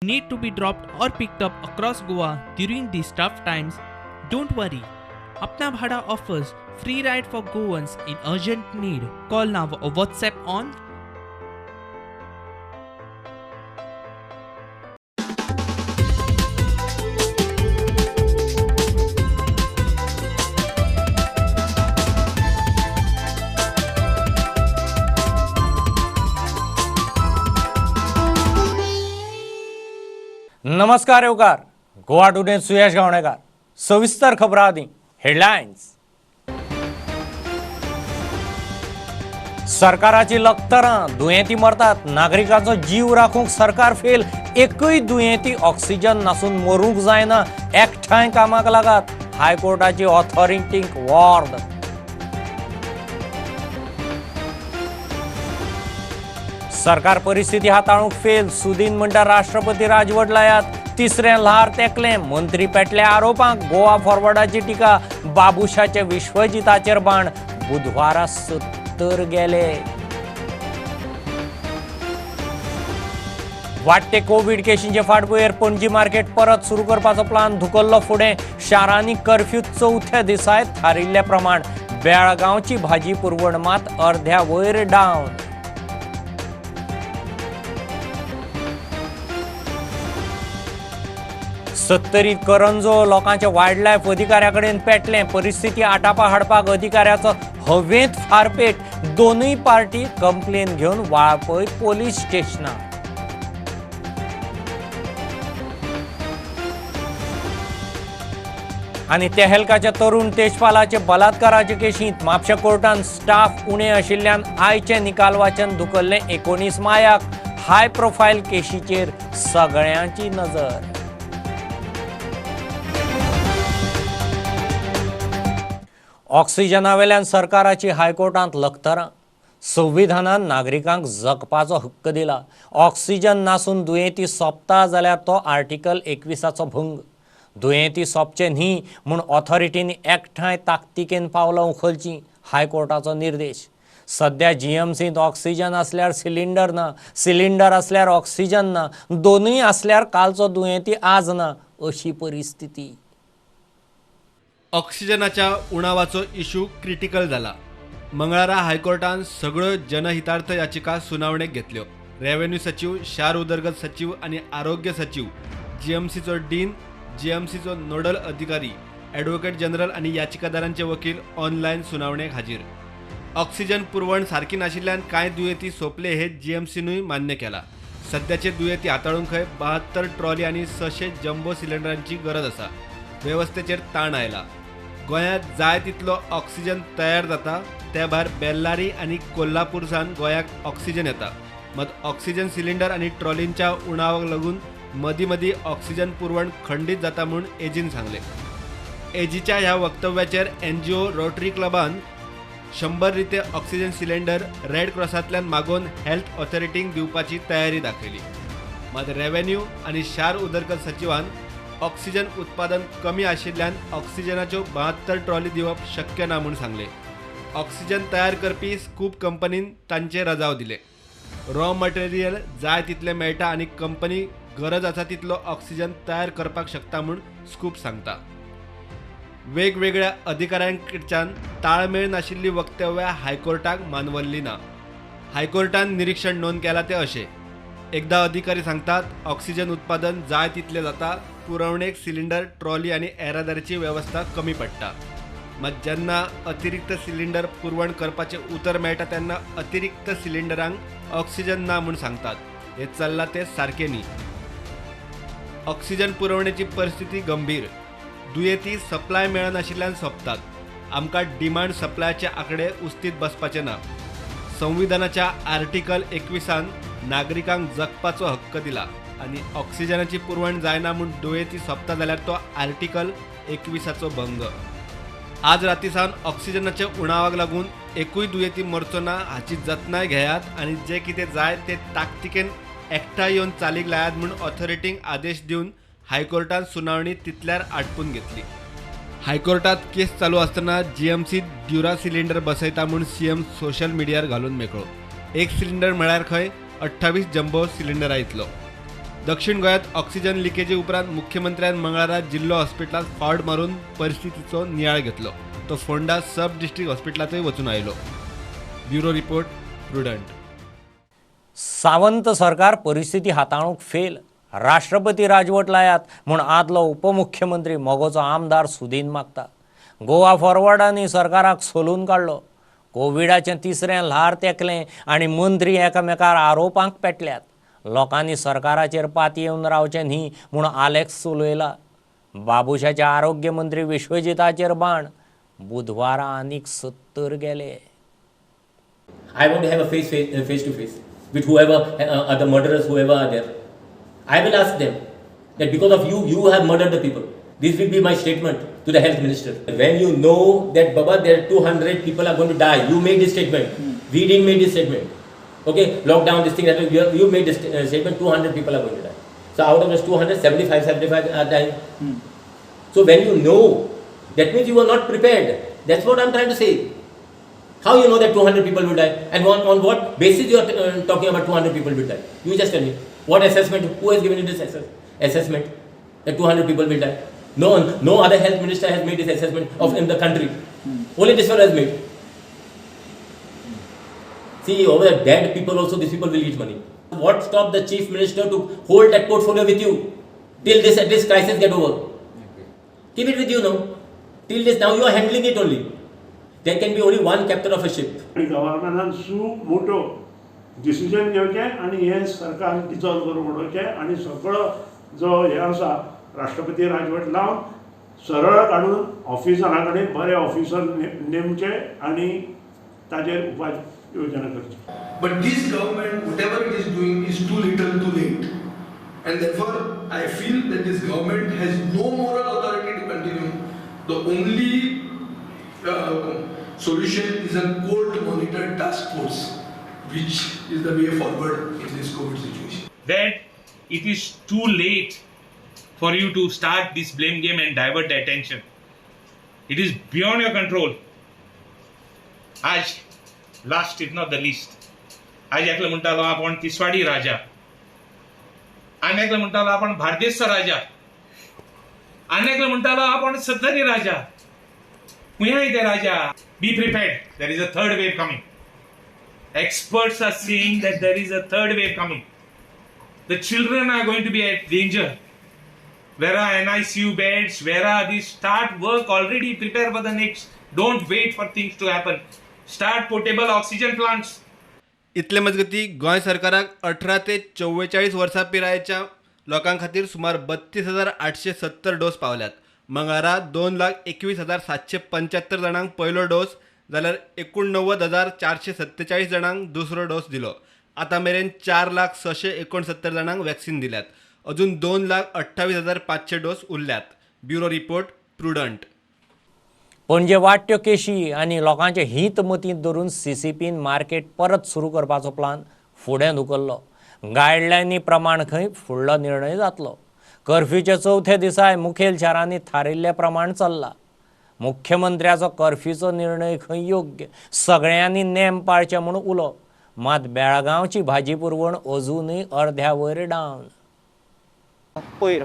Need to be dropped or picked up across Goa during these tough times? Don't worry. Apna Bhada offers free ride for Goans in urgent need. Call now or WhatsApp on नमस्कार येवकार Goa today सुयश गावणेकार. सविस्तर खबरां आदी headlines. सरकाराची लखतरां, दुयेंती मरतात, नागरिकांचो जीव राखूंक सरकार फेल. एकूय दुयेंती ऑक्सिजन नासून मरूंक जायना, एकठांय कामाक लागात, हायकोर्टाची ऑथॉरिटींक वॉर्द. सरकार परिस्थिती हाताळूंक फेल, सुदीन म्हणटा राष्ट्रपती राजवट लायात, तिसरें ल्हार तेकलें, मंत्री पेटले आरोपांक, गोवा फॉरवर्डाची टिका, बाबुशाचे विश्वजिताचेर बाण, बुधवारा 70 गेले. वाडटे कोवीड केशींचे फाटभुंयेर पणजी मार्केट परत सुरू करपाचो प्लान धुकल्लो फुडें, शारांनी कर्फ्यू चवथ्या दिसाय थारिल्ले प्रमाण, बेळगांवची भाजी पुरवण मात अर्ध्या वयर डावन. सत्तरीत करंजो लोकांचे वायल्ड लायफ अधिकाऱ्या कडेन पेटलें, परिस्थिती आटापा हाडपाक अधिकाऱ्याचो हवेंत फारपेट, दोनूय पार्टी कंप्लेन घेवन वाळपय पोलीस स्टेशनार. आनी तेहलकाच्या तरुण तेजपालाचे बलात्काराचे केशींत म्हापशें कोर्टान स्टाफ उणें आशिल्ल्यान आयचें निकाल वाचन धुकल्लें 19 मायाक. हाय प्रोफायल केशीचेर सगळ्यांची नजर. ऑक्सिजनावेल्यान सरकाराची हायकोर्टांत लखतरां. संविधानान नागरिकांक जगपाचो हक्क दिला, ऑक्सिजन नासून दुयेंती सोंपता जाल्यार तो आर्टिकल 21 भंग. दुयेंती सोंपचे न्ही म्हूण ऑथॉरिटींनी एकठांय ताकतिकेन पावलां उखलचीं, हायकोर्टाचो निर्देश. सद्या जीएमसींत ऑक्सिजन आसल्यार सिलिंडर ना, सिलिंडर आसल्यार ऑक्सिजन ना, दोनूय आसल्यार कालचो दुयेंती आज ना, अशी परिस्थिती. ऑक्सिजनाच्या उणावाचो इशू क्रिटिकल जाला. मंगळारा हायकोर्टान सगळ्यो जनहितार्थ याचिका सुनावणेक घेतल्यो. रेव्हेन्यू सचिव, शार उदरगत सचिव आनी आरोग्य सचिव, जीएमसीचो डीन, जीएमसीचो नोडल अधिकारी, ॲडव्होकेट जनरल आनी याचिकादारांचे वकील ऑनलायन सुनावणेक हाजीर. ऑक्सिजन पुरवण सारकी नाशिल्ल्यान कांय दुयेंती सोंपले हे जीएमसीनूय मान्य केला. सद्याचे दुयेंती हाताळूंक खंय 72 ट्रॉली आनी 600 जम्बो सिलिंडरांची गरज आसा. वेवस्थेचेर ताण आयला. गोंयांत जाय तितलो ऑक्सिजन तयार जाता, ते भायर बेल्लारी आनी कोल्हापूर सावन गोंयाक ऑक्सिजन येता. मात ऑक्सिजन सिलिंडर आनी ट्रॉलींच्या उणावाक लागून मदीं मदीं ऑक्सिजन पुरवण खंडीत जाता म्हूण एजीन सांगलें. एजीच्या ह्या वक्तव्याचेर एनजीओ रोटरी क्लबान 100 रिते ऑक्सिजन सिलिंडर रेड क्रॉसांतल्यान मागोवन हेल्थ ऑथॉरिटींक दिवपाची तयारी दाखयली. मात रेव्हेन्यू आनी शार उदरगत सचिवान ऑक्सिजन उत्पादन कमी आशिल्ल्यान ऑक्सिजनाच्यो 72 ट्रॉली दिवप शक्य ना म्हूण सांगलें. ऑक्सिजन तयार करपी स्कूप कंपनीन तांचे रजाव दिले. रॉ मटेरियल जाय तितलें मेळटा आनी कंपनी गरज आसा तितलो ऑक्सिजन तयार करपाक शकता म्हूण स्कूप सांगता. वेगवेगळ्या अधिकाऱ्यांकडच्यान ताळमेळ नाशिल्ली वक्तव्यां हायकोर्टाक मानवल्ली ना. हायकोर्टान निरीक्षण नोंद केलां तें अशें: एकदा अधिकारी सांगतात ऑक्सिजन उत्पादन जाय तितलें जाता, पुरवणेक सिलिंडर, ट्रॉली आनी येरादारीची वेवस्था कमी पडटा. मात जेन्ना अतिरिक्त सिलिंडर पुरवण करपाचें उतर मेळटा तेन्ना अतिरिक्त सिलिंडरांक ऑक्सिजन ना म्हूण सांगतात. हें चल्लां तें सारकें न्ही. ऑक्सिजन पुरवणेची परिस्थिती गंभीर. दुयेंती सप्लाय मेळनाशिल्ल्यान सोंपतात. आमकां डिमांड सप्लायाचे आंकडे उस्तीत बसपाचे ना. संविधानाच्या आर्टिकल 21 नागरिकांक जगपाचो हक्क दिला आनी ऑक्सिजनाची पुरवण जायना म्हूण दुयेंती सोंपता जाल्यार तो आर्टिकल 21 भंग. आज राती सावन ऑक्सिजनाच्या उणावाक लागून एकूय दुयेंती मरचो ना हाची जतनाय घेयात आनी जें कितें जाय तें ताकतिकेन एकठांय येवन चालीक लायात म्हूण ऑथॉरिटींक आदेश दिवन हायकोर्टान सुनावणी तितल्यार आटपून घेतली. हायकोर्टात केस चालू आसतना जीएमसी ड्युरा सिलिंडर बसयता म्हूण सीएम सोशल मिडियार घालून मेकळो. एक सिलिंडर म्हळ्यार खंय 28 जम्बो सिलिंडरा इतलो. दक्षिण गोंयांत ऑक्सिजन लिकेजी उपरांत मुख्यमंत्र्यान मंगळारा जिल्लो हॉस्पिटलांत फावट मारून परिस्थितीचो नियाळ घेतलो. तो फोंडा सब डिस्ट्रिक्ट हॉस्पिटलांतूय वचून आयलो. Bureau report, Prudent. Sawant सरकार परिस्थिती हाताळूंक फेल. राष्ट्रपती राजवट लायात म्हूण आदलो उपमुख्यमंत्री मगोचो आमदार सुदीन मागता. गोवा फॉरवर्डांनी सरकाराक सोलून काडलो. कोविडाचें तिसरें ल्हार तेंकलें आनी मंत्री एकामेकार आरोपांक पेटल्यात. लोकांनी सरकाराचेर पातयेवन रावचें न्ही म्हूण आलेक्स उलयला. बाबुशाचे आरोग्य मंत्री विश्वजिताचेर बाण. बुधवारा आनीक 70 गेले. I want to have a face to face with whoever are the murderers, whoever are there. I will ask them that because of you, you have murdered the people. This will be my statement to the health minister. When you know that Baba, there are 200 people are going to die, you made this statement. We didn't make this statement. Okay, lockdown, this thing, that you made this statement, 200 people are going to die. So out of this 200, 75 are dying. So when you know, that means you were not prepared. That's what I'm trying to say. How you know that 200 people will die? And on what basis you are talking about 200 people will die? You just tell me. What assessment? Who has given you this assessment that 200 people will die? No other health minister has made this assessment of in the country. Only this one has made. See, over the dead people also, these people will eat money. What stopped the chief minister to hold that portfolio with you till this crisis get over? Keep it with you now. Till this, now you are handling it only. There can be only one captain of a ship. गव्हर्नमेंटान सु मोटो decision घेवचें आनी हें सरकार dissolve करून उडोवचें आनी सगळो जो हें आसा राष्ट्रपती राजवट लावन सरळ काडून ऑफिसरा कडेन बरे ऑफिसर नेमचे आनी ताजेर उपाय योजना करची. But this government, whatever it is doing, is too little, too late, and therefore I feel that this government has no moral authority to continue. The only solution is a court-monitored task force, which is the way forward in this COVID situation. That it is too late for you to start this blame game and divert the attention. It is beyond your control. आज last if not the least, आज एकलो म्हणटालो आपण तिसवाडी राजा, आनी एकलो म्हणटालो आपण बार्देसचो राजा, आनी एकलो म्हणटालो आपण सत्तरी राजा. खंय ते राजा? Be prepared, there is a third wave coming. Experts are saying that there is a third wave coming. The children are going to be at danger. Where are NICU beds? Where are these? Start work already. Prepare for the next. Don't wait for things to happen. Start portable oxygen plants. इतले मजगती गोंय सरकाराक 18 ते 44 वर्सां पिरायेच्या लोकां खातीर सुमार 32,870 dose पावल्यात. मंगळारा 2,21,775 जाणांक पयलो डोस जाल्यार 89,447 जाणांक दुसरो डोस दिलो. आतां मेरेन 4,669 जाणांक वॅक्सिन दिल्यात. अजून 2,28,500 डोस उरल्यात. Bureau report, Prudent. Panaji वाडट्यो केशी आनी लोकांचें हीत मतींत धरून सीसीपीन मार्केट परत सुरू करपाचो प्लान फुडें धुकल्लो. गायडलायनी प्रमाण खंय फुडलो निर्णय जातलो. कर्फ्यूच्या चवथ्या दिसाय मुखेल शारांनी थारिल्ले प्रमाण चल्ला. मुख्यमंत्र्याचो कर्फ्यूचो निर्णय खंय योग्य, सगळ्यांनी नेम पाळचे म्हूण उलो. मात बेळगांवची भाजी पुरवण अजूनय अर्ध्या वयर डावन. पयर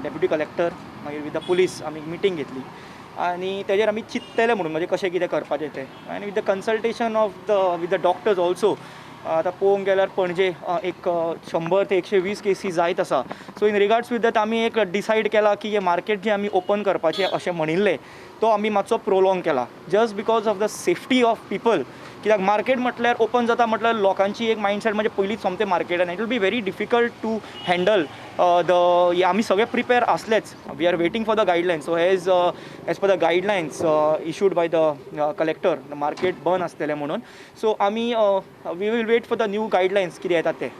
डेप्युटी कलेक्टर मागीर विथ the police आमी मिटींग घेतली आनी तेजेर आमी चिंततले म्हणून म्हणजे कशें कितें करपाचें तें, आनी with the consultation of the with the doctors also. आतां पळोवंक गेल्यार पणजे एक 100 ते 120 केसी जायत आसा. So in regards with that आमी एक डिसायड केला की हे मार्केट जें आमी ओपन करपाचें अशें म्हणिल्लें तो आमी मातसो प्रोलोंग केला, just because of the safety of people. कित्याक मार्केट म्हटल्यार ओपन जाता म्हटल्यार लोकांची एक मायंडसेट म्हणजे पयलींच सोमतें मार्केटान it will be very difficult to handle the. आमी सगळे prepare आसलेच, we are waiting for the guidelines. So as per the guidelines issued by the collector market बंद आसतलें म्हणून. सो आमी we will wait for the new guidelines कितें येतात ते.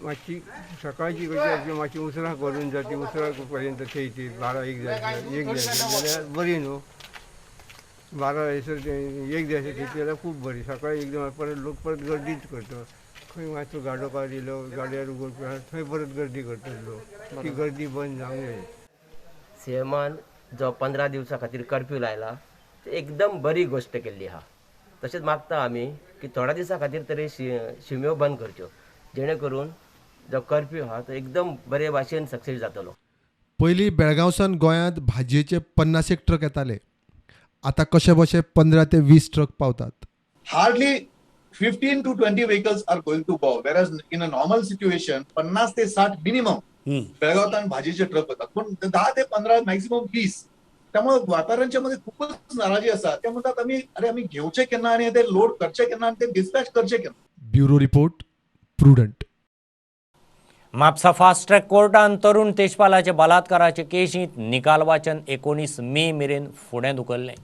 मातशी सकाळची कशी मातशी उसरां करून जाती उसरां पर्यंत थेयती 12-1 जाय 1 जाय जाल्यार बरी न्हू. 12 जायसर 1 जायसर थेयती जाल्यार खूब बरी. सकाळी एकदम परत लोक परत गर्दीच करता. खंय मातसो गाडो काडिल्लो गाडयार उगड थंय परत गर्दी करतात लोक. ती गर्दी बंद जावंक जाय. सीएमान जो 15 दिवसां खातीर कर्फ्यू लायला ते एकदम बरी गोश्ट केल्ली आहा. तशेंच मागता आमी की थोड्या दिसां खातीर तरी शिम्यो बंद करच्यो, जेणे करून जो कर्फ्यू आहा तो एकदम बरे भाशेन सक्सेस जातलो. पयलीं बेळगांवसान गोंयांत भाजयेचे 50 ट्रक येताले, आतां कशे बशे 15 ते 20 ट्रक पावतात. Hardly 15 to 20 vehicles are going to Goa, whereas in a normal situation 50 ते 60 मिनिमम बेळगांवांत भाजीचे ट्रक वतात, पण 10 ते 15 मॅक्सिमम 20. त्यामुळे व्यापाऱ्यांच्या मध्ये खूपच नाराजी आसा. ते म्हणतात आमी अरे आमी घेवचे केन्ना आनी ते लोड करचे केन्ना आनी ते डिस्पॅच करचे केन्ना. Bureau report, Prudent. Mapusa fast track कोर्टान तरुण तेजपालाचे बलात्काराचे केशींत निकाल वाचन 19 मे मेरेन फुडें धुकल्लें.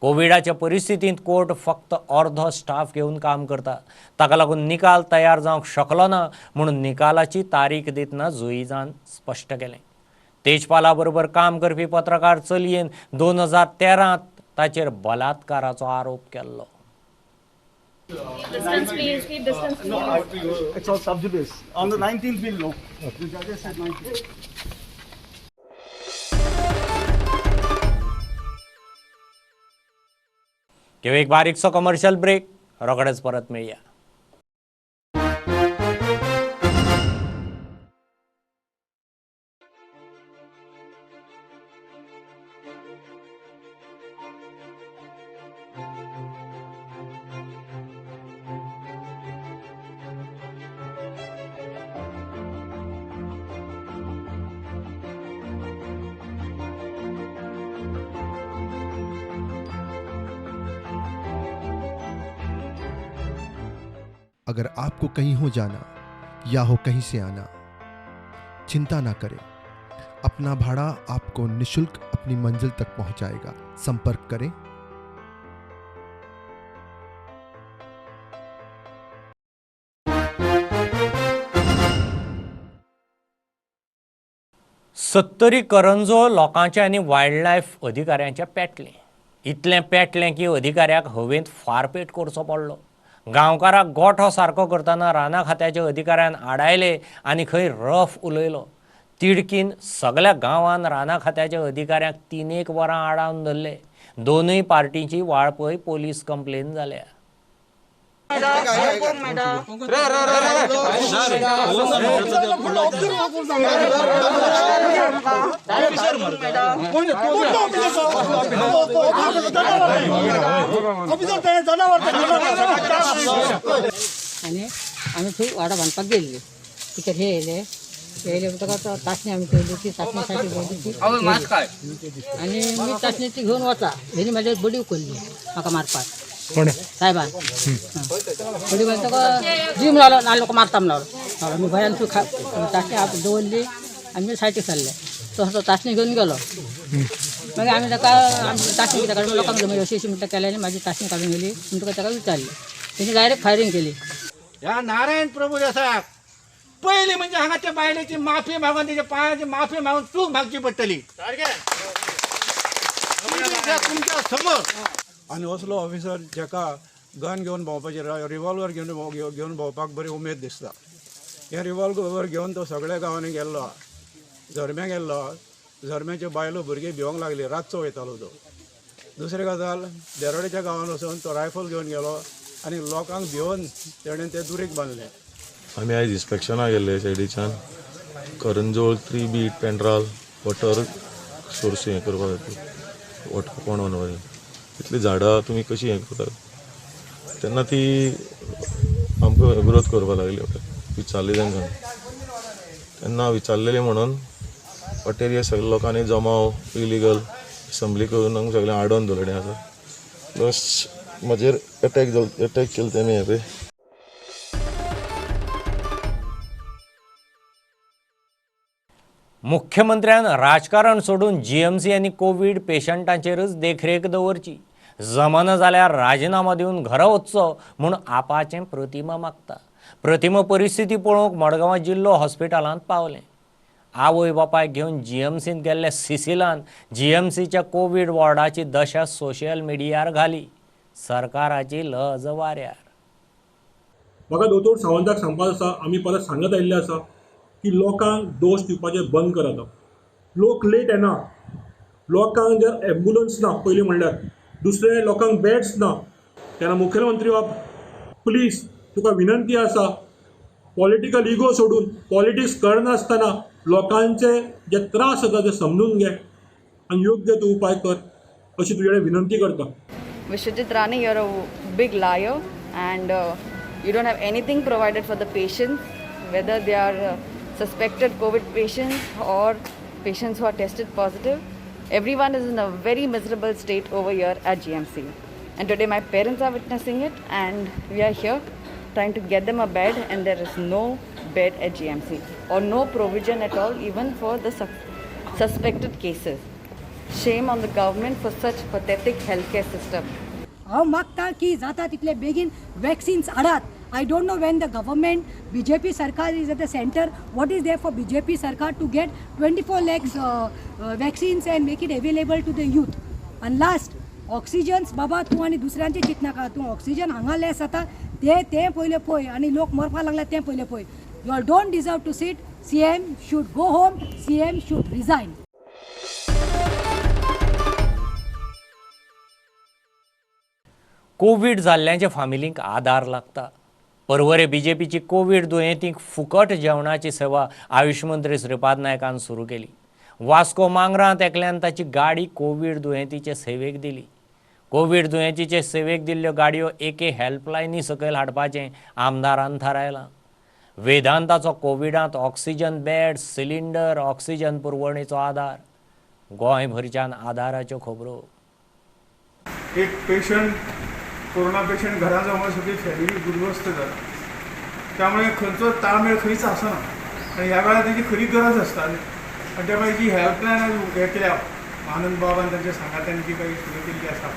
कोविडाच्या परिस्थितींत कोर्ट फक्त अर्दो स्टाफ घेवन काम करता, ताका लागून निकाल तयार जावंक शकलो ना म्हणून निकालाची तारीख दितना जुईजान स्पश्ट केलें. तेजपाला बरोबर काम करपी पत्रकार चलयेन 2013 ताचेर बलात्काराचो आरोप केल्लो. Distance, please. Keep distance, please. No, it's all sub judice. On the 19th we'll know. The judges said 19th. घेऊ एक बारीकसो कमर्शियल ब्रेक, रोखडेच परत मेळया. अगर आपको कहीं हो जाना या हो कहीं से आना, चिंता ना करें, अपना भाड़ा आपको निशुल्क अपनी मंजिल तक पहुंचाएगा। संपर्क करें। 70 करंजो लोकांचे आनी वायल्ड लायफ अधिकाऱ्यांचे पेटलें. इतलें पेटलें की अधिकाऱ्याक हवेंत फारपेट करचो पडलो. गांवकाराक गोठो सारको करतना राना खात्याच्या अधिकाऱ्यान आडायले आनी खंय रफ उलयलो. तिडकीन सगळ्या गांवान राना खात्याच्या अधिकाऱ्यांक 3-1 वरां आडावन धरले. दोनूय पार्टींची वाळपय पोलीस कंप्लेन जाल्या. आनी आमी थंय वाडो बांदपाक गेल्ली. कित्याक हे येयले येयले म्हणटकच तासणी आमी केली ती तासणी साठी ती आनी मी तासणी ती घेवन वता. हेणी म्हाजेर बडी उखल्ली म्हाका मारपाक साहेबान. बडी म्हणटकच जीम लावलो ना लोक मारता म्हणलो. मी भयान तासणी दवरली आनी मी सायटीक सरले. तसो तासणी घेवन गेलो. मागीर आमी ताका आमची तासणी कित्याक काडून लोकांक जमयली अशी अशी म्हणटा केले आनी म्हाजी तासणी काडून गेली म्हणटकच ताका विचारलें. तेणी डायरेक्ट फायरींग केली. ह्या नारायण प्रभू देसायाक पयलीं म्हणजे हांगा त्या बायलेची माफी मागून तेच्या पांयाची माफी मागून चूक मागची पडटली तुमच्या समोर. आनी असलो ऑफिसर जेका गन घेवन भोंवपाची, रिवॉल्वर घेवन भोंवपाक बरी उमेद दिसता. हे रिवॉल्वर घेवन तो सगळ्या गांवांनी गेल्लो, झरम्या गेल्लो. झरम्याच्यो बायलो भुरगीं भिवंक लागली, रातचो वयतालो तो. दुसरी गजाल, देरोडेच्या गांवांत वचून तो रायफल घेवन गेलो आनी लोकांक भिवन तेणें ते दुरीग बांदलें. आमी आयज इन्स्पेक्शनाक गेल्ले सायडीच्यान Karanzol 3B Pendral water source हें करपा खातीर, वॉटर पोंड बांदपाचें. इतलीं झाडां तुमी कशीं हें करतात तेन्ना ती आमकां विरोध करपाक लागली. विचारली तांकां तेन्ना विचारलेली म्हणून वाटेर हे सगळे लोकांनी जमाव इलिगल असेंब्ली करून हांगा सगळें आडोवन दवरलें आसा. प्लस म्हजेर अटॅक केले तेमी हें पळय. मुख्यमंत्र्यान राजकारण सोडून जीएमसी आनी कोवीड पेशंटांचेरच देखरेख दवरची, जमना जाल्यार राजिनामो दिवन घरा वचचो म्हूण आपाचें प्रतिमा मागता. प्रतिमा परिस्थिती पळोवंक मडगांवां जिल्लो हॉस्पिटलांत पावलें. आवय बापायक घेवन जीएमसींत गेल्ले सिसिलान जीएमसीच्या कोवीड वॉर्डाची दशा सोशल मिडियार घाली. सरकाराची लज वाऱ्यार. म्हाका दोतोर सावंताक सांगपाक आसा, आमी परत सांगत आयिल्ले आसा की लोकांक दोश दिवपाचें बंद करात. लोक लेट येना, लोकांक जर एम्बुलन्स ना पयलीं म्हणल्यार, दुसरें लोकांक बेड्स ना. तेन्ना मुखेलमंत्री बाब प्लीज तुका विनंती आसा, पॉलिटिकल इगो सोडून पॉलिटिक्स करनासतना लोकांचे जे त्रास जाता ते समजून घे आनी योग्य तो उपाय कर अशी तुजे कडेन विनंती करता. Vishwajit Rane, you're a big liar and you don't have anything provided for the patients, whether they are suspected COVID patients or patients who are tested positive. Everyone is in a very miserable state over here at GMC. And today my parents are witnessing it and we are here trying to get them a bed, and there is no bed at GMC or no provision at all even for the suspected cases. Shame on the government for such pathetic healthcare system. हांव मागता की जाता तितले बेगीन vaccines हाडात. I don't know when the government, BJP sarkar is at the center, what is there for BJP sarkar to get 24 lakhs vaccines and make it available to the youth. And last, oxygens बाबा तूं आनी दुसऱ्यांचें चिंतनाका, तूं oxygen हांगा less जाता ते तें पयलें पळय आनी लोक मरपाक लागला तें पयलें पळय. You all don't deserve to sit. CM should go home, CM should resign. Covid जाल्ल्यांच्या फामिलींक आदार लागता. परवरे बीजेपीची कोवीड दुयेंतींक फुकट जेवणाची सेवा आयुष मंत्री श्रीपाद नायकान सुरू केली. वास्को मांगरांत एकल्यान ताची गाडी कोवीड दुयेंतीचे सेवेक दिली. कोवीड दुयेंतीचे सेवेक दिल्ल्यो गाडयो एके हेल्पलायनी सकयल हाडपाचें आमदारान थारायलां. वेदांताचो कोविडांत ऑक्सिजन बेड, सिलिंडर, ऑक्सिजन पुरवणेचो आदार. गोंयभरच्यान आदाराच्यो खबरो. एक पेशंट, कोरोना पेशंट घरा जावं सगळी फॅमिली गुरवस्त जाता, त्यामुळे खंयचो ताळमेळ खंयच आसना आनी ह्या वेळार तेजी खरी गरज आसता. आनी त्यामुळे जी हेल्पलायन हें केल्या आनंद बाबान तांच्या सांगात्यान जी काही सुरू केल्ली आसा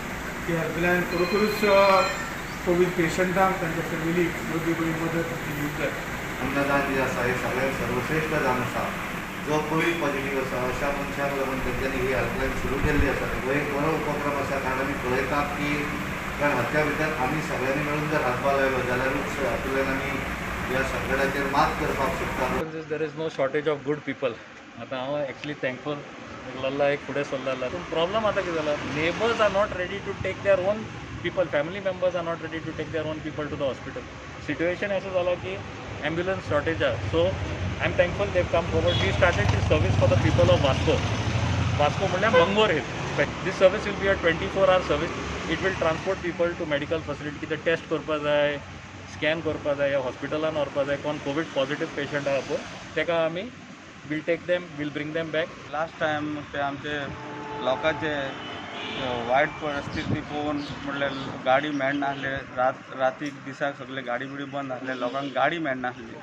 ती हेल्पलायन खरोखरूच कोवीड पेशंटांक तांच्या फॅमिलीक योग्य बरी मदत दिवंक जाय. अन्नदान जे आसा हे सगळ्यात सर्वश्रेश्ठ दान आसा. जो कोवीड पॉझिटिव्ह आसा अशा मनशाक लागून तेंच्यांनी ही हेल्पलायन सुरू केल्ली आसा. हो एक बरो उपक्रम आसा, कारण आमी पळयतात की कारण हाच्या भितर आमी सगळ्यांनी मेळून जर हातभार लायलो जाल्यारूच हातूंतल्यान आमी ह्या संकटाचेर मात करपाक शकता. There is no shortage of good people. आतां हांव एक्चुली थँकफूल लल्ला एक फुडें सरला. पूण प्रॉब्लम आतां कितें जाला, neighbours are not ready to take their own people, family members are not ready to take their own people to the hospital. Situation अशें जाला की एम्ब्युलन्स शॉर्टेज आहा. So I am thankful they come forward. We started this service for the people of Vasco. Vasco म्हणल्यार Mangor hill. This service will be a 24-hour service. It will transport people to medical facility. कितें taste करपा जाय, scan करपा जाय, हॉस्पिटलान व्हरपा जाय, कोण कोवीड पॉझिटिव्ह पेशंट आहा पळय तेका आमी will take them, will bring them back. Last time ते आमचे लोकांचे वायट परिस्थिती पळोवन म्हणल्यार गाडी मेळनासले, रातीक दिसाक सगळे गाडी बिडी बंद आसले, लोकांक गाडी मेळनासली.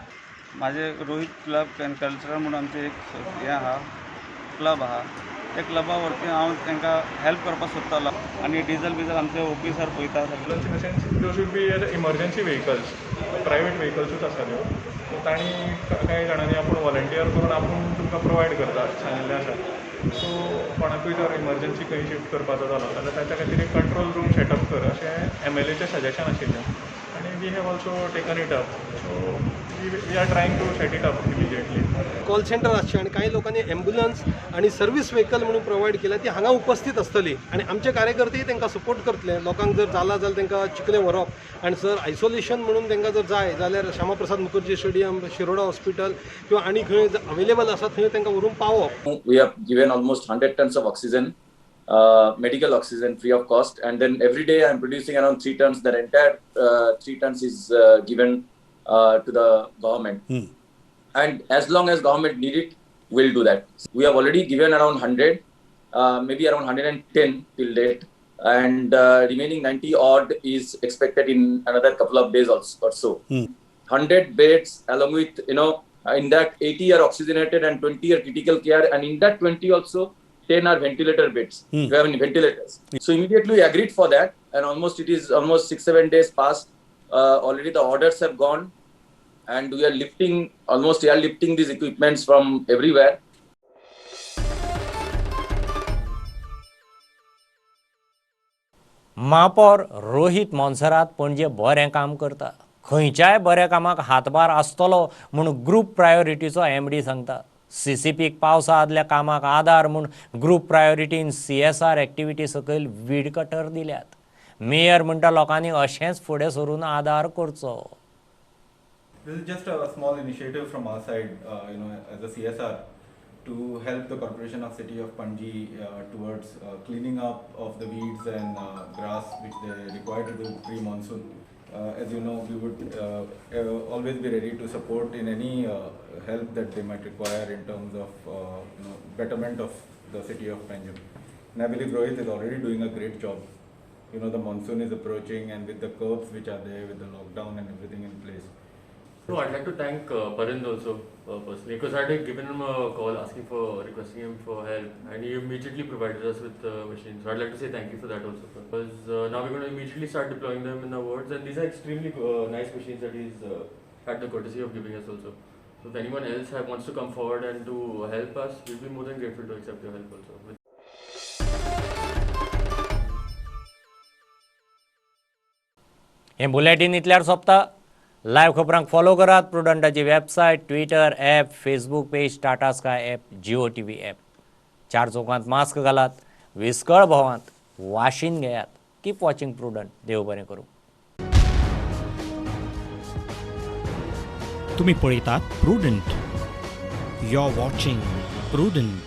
म्हाजे रोहीत क्लब एंड कल्चरल म्हणून आमचें एक हें आहा, क्लब आहा, त्या क्लबा वरवीं हांव तांकां हेल्प करपाक सोदतालो आनी डिजल बिजल आमचे ऑफिसर पळयता सगळें. In the sense त्यो should be emergency vehicles, private व्हेकल्सूच आसा त्यो. सो तांणी कांय जाणांनी आपूण वॉलंटियर करून आपूण तुमकां प्रोवायड करता अशें सांगिल्लें आसा. सो कोणाकूय जर इमर्जन्सी खंय शिफ्ट करपाचो जालो जाल्यार ताच्या खातीर एक कंट्रोल रूम सेटअप कर अशें एमएलएचें सजेशन आशिल्लें आनी we have also taken it up. So we are trying to set it up immediately. Call centre आसचें आनी कांय लोकांनी एम्ब्युलन्स आनी सर्वीस व्हेकल म्हणून प्रोवायड केल्या ती हांगा उपस्थित आसतली आनी आमचे कार्यकर्तेय तांकां सपोर्ट करतले. लोकांक जर जाला जाल्यार तांकां चिखले व्हरप आनी जर आयसोलेशन म्हणून तांकां जर जाय जाल्यार श्यामाप्रसाद मुखर्जी स्टेडियम, शिरोडा हॉस्पिटल किंवा आनी खंय अवेलेबल आसा थंय तांकां व्हरून पावप. We have given almost 100 tons of oxygen, medical oxygen free of cost, and then every day I am producing around 3 tons. That entire 3 tons is given to the government. And as long as government need it, we'll do that. We have already given around 100, maybe around 110 till date, and remaining 90 odd is expected in another couple of days also or so. 100 beds along with, you know, in that 80 are oxygenated and 20 are critical care, and in that 20 also 10 are ventilator beds. We have ventilators. So immediately we agreed for that, and almost it is almost 6-7 days past. Already the orders have gone. And we are lifting, almost airlifting these equipments from everywhere. महापौर रोहित मोन्सेरात पणजे बरें काम करता, खंयच्याय बऱ्या कामाक हातभार आसतलो म्हूण ग्रूप प्रायोरिटीचो एमडी सांगता. सीसीपीक पावसा आदल्या कामाक आदार म्हूण ग्रूप प्रायोरिटीन सीएसआर एक्टिविटी सकयल वीड कटर दिल्यात. मेयर म्हणटा लोकांनी अशेंच फुडें सरून आदार करचो. This is just a small initiative from our side, as a CSR, to help the Corporation of City of Panji towards cleaning up of the weeds and grass which they require to do pre-monsoon. As you know, we would always be ready to support in any help that they might require in terms of betterment of the city of Panjim. And I believe Rohit is already doing a great job. You know, the monsoon is approaching, and with the curbs which are there, with the lockdown and everything in place. No, I'd like to thank Parind also personally, because I had given him a call requesting him for help, and he immediately provided us with the machines. So I'd like to say thank you for that also, because now we're going to immediately start deploying them in the wards, and these are extremely nice machines that he's had the courtesy of giving us also. So if anyone else wants to come forward and to help us, we'll be more than grateful to accept your help also. हें bulletin इतल्यार सोंपता. Live खबरांक follow करात प्रुडंटाची website, Twitter app, Facebook page, Tata Sky app, Jio TV app. चार चौकांत mask घालात, विस्कळ भोवांत वाशीन घेयात. Keep watching Prudent. देव बरें करूं. तुम्ही पळयतात Prudent. You are watching Prudent.